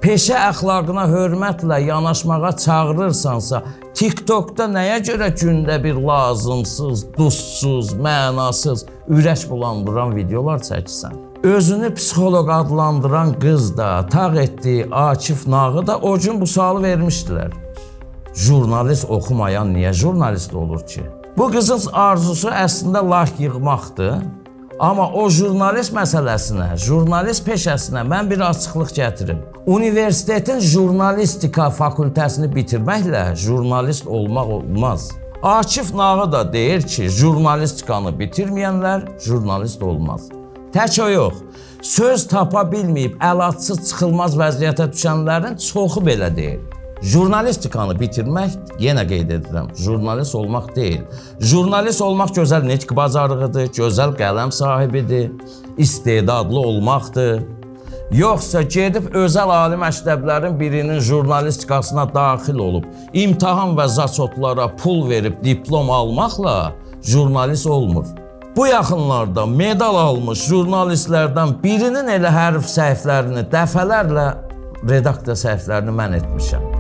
Peşə əxlaqına hörmətlə yanaşmağa çağırırsansa, TikTokda nəyə görə gündə bir lazımsız, duzsuz, mənasız, ürək bulandıran videolar çəkirsən? Özünü psixoloq adlandıran qız da, tağ etdiyi Akif Nağı da o gün bu sualı vermişdilər. Jurnalist oxumayan niyə jurnalist olur ki? Bu qızın arzusu əslində like yığmaqdır. Amma o jurnalist məsələsinə, jurnalist peşəsinə mən bir açıqlıq gətirim. Universitetin jurnalistika fakültəsini bitirməklə jurnalist olmaq olmaz. Akif Nağı da deyir ki, jurnalistikanı bitirməyənlər jurnalist olmaz. Tək o yox. Söz tapa bilməyib əlacsız çıxılmaz vəziyyətə düşənlərin çoxu belə deyir. Jurnalistikanı bitirmək, yenə qeyd edirəm, jurnalist olmaq deyil. Jurnalist olmaq gözəl nitq bacarığıdır, gözəl qələm sahibidir, istedadlı olmaqdır. Yoxsa gedib özəl ali məktəblərin birinin jurnalistikasına daxil olub, imtahan və zaçotlara pul verib diplom almaqla jurnalist olmur. Bu yaxınlarda medal almış jurnalistlərdən birinin elə hərf səhvlərini dəfələrlə redaksiya səhvlərini mən etmişəm.